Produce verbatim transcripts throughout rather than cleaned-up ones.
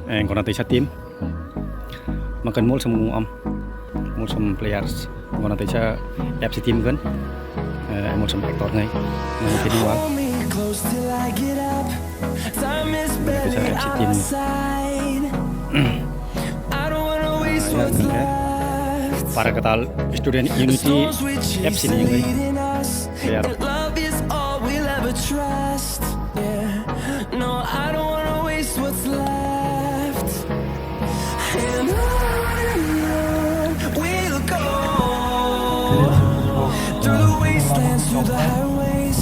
Eh, gona teisa team. Makan mulsam am. Mulsam players. Gona teisa F C team kan. Eh, mulsam actor ngai. Ngai team wal. Gona teisa F C team ni. Ah, yang ni, eh. Para katal Student Unity F C ni ngai. Player. Yeah. No, I don't wanna waste what's left. And on and on we'll go. Through the wastelands, through the highways,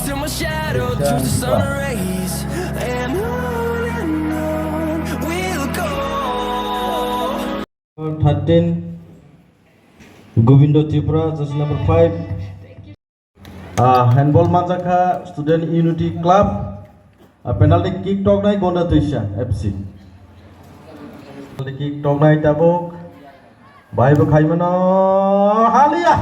till my shadow turns to sun rays. And on and on we'll go. Thirteen, Govindo Tripura, jersey number five. Ah, handball manjakha Student Unity Club. Ah, penalty kick toknai Gona Tuisa F C. Penalty kick toknai tabuk. Bai bo khaimano haliya.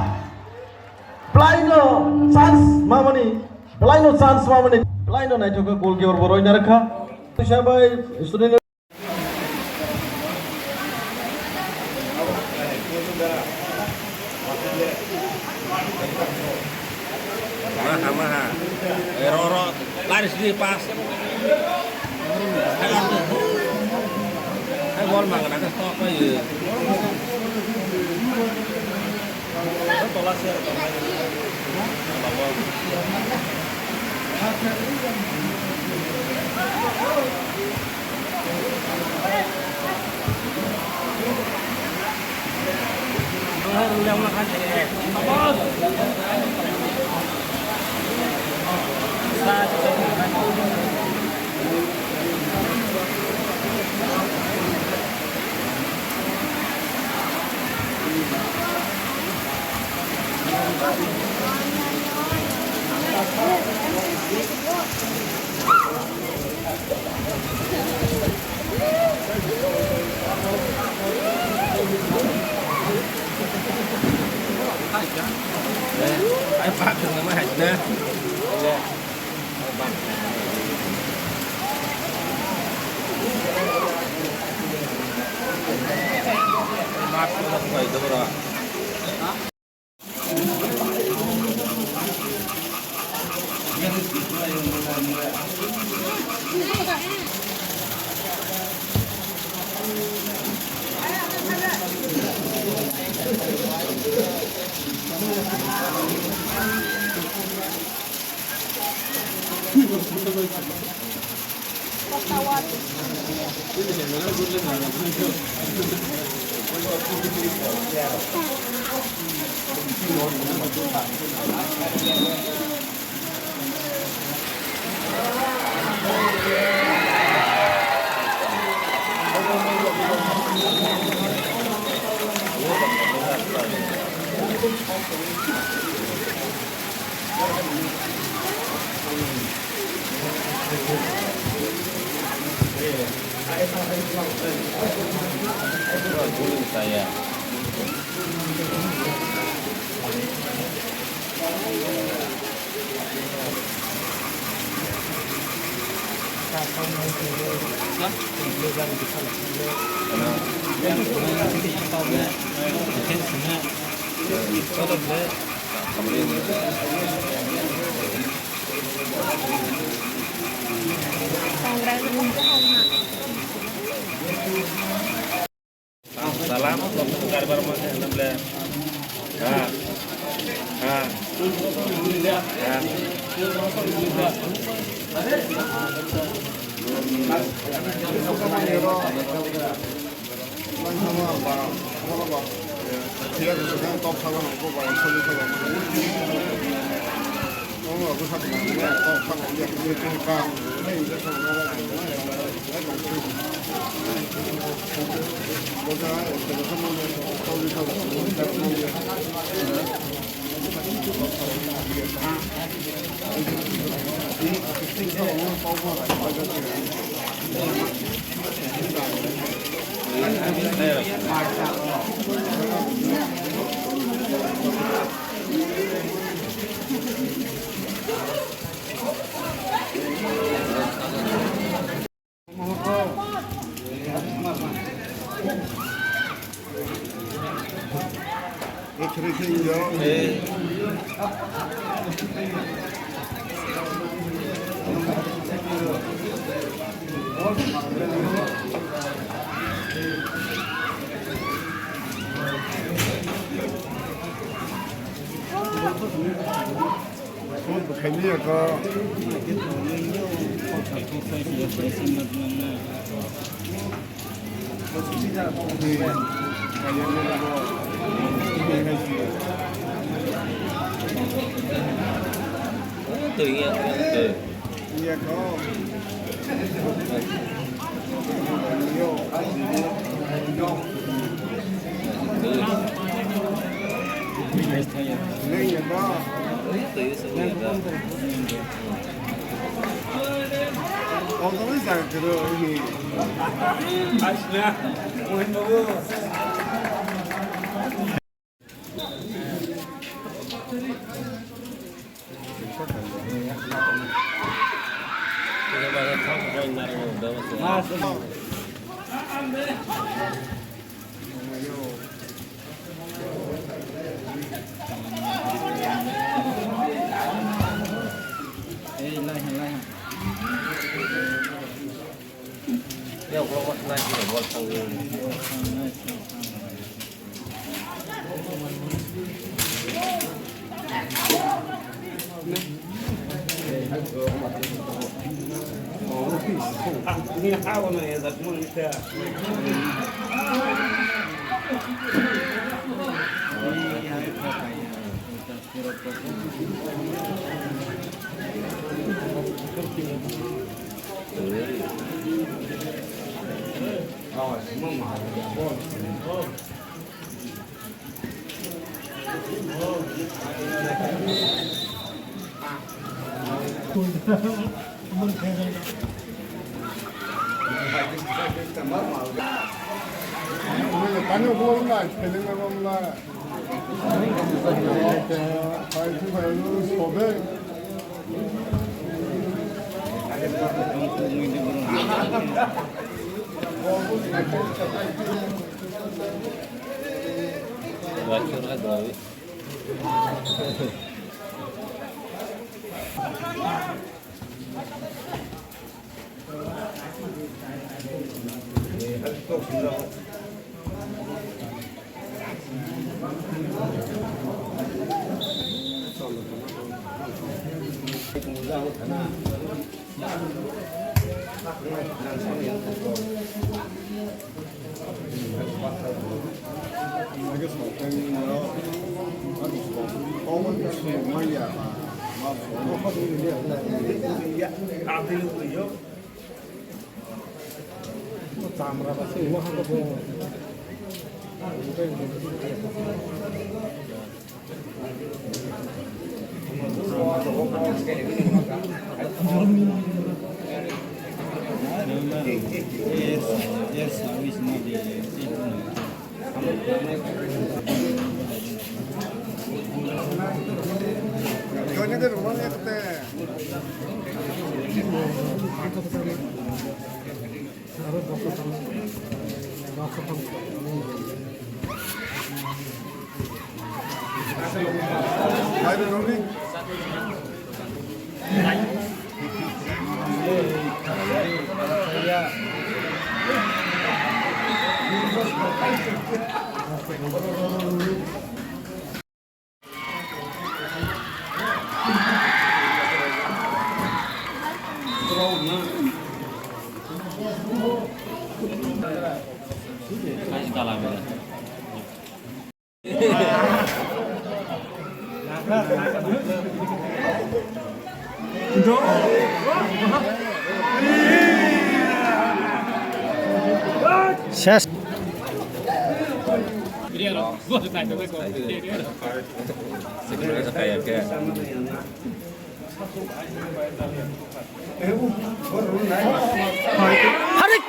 Blaino chance mamani. Blaino chance mamani. Blaino naithoka goalkeeper bo roina rakha. Tuisa bai Student Maha, maha. Eh, ro, ro. Laris di pas. Hai bol mang na ka stok pa ye. Tola ser. Salam, karbar mana, alhamdulillah. Ha. Ha. Ha. Ses. Harik.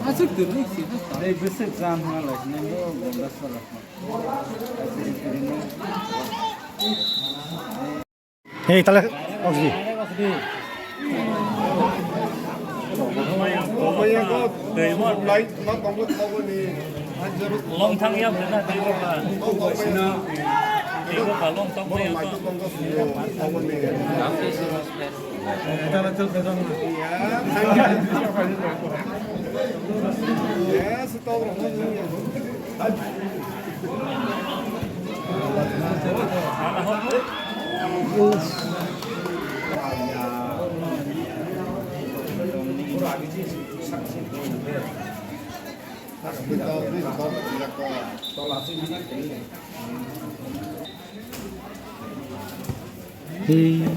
Aswk twrwk se. Tei bwswk jam hwnna lai swnamgo, gonda sala. Hei, tala, oxygen. Long thang ya bela tei boka. Tei boka long thang ya. Hey.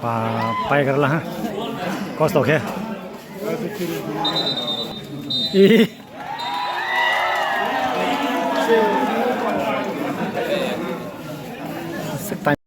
Ba, paigrala ha. Kosto khe. Ih.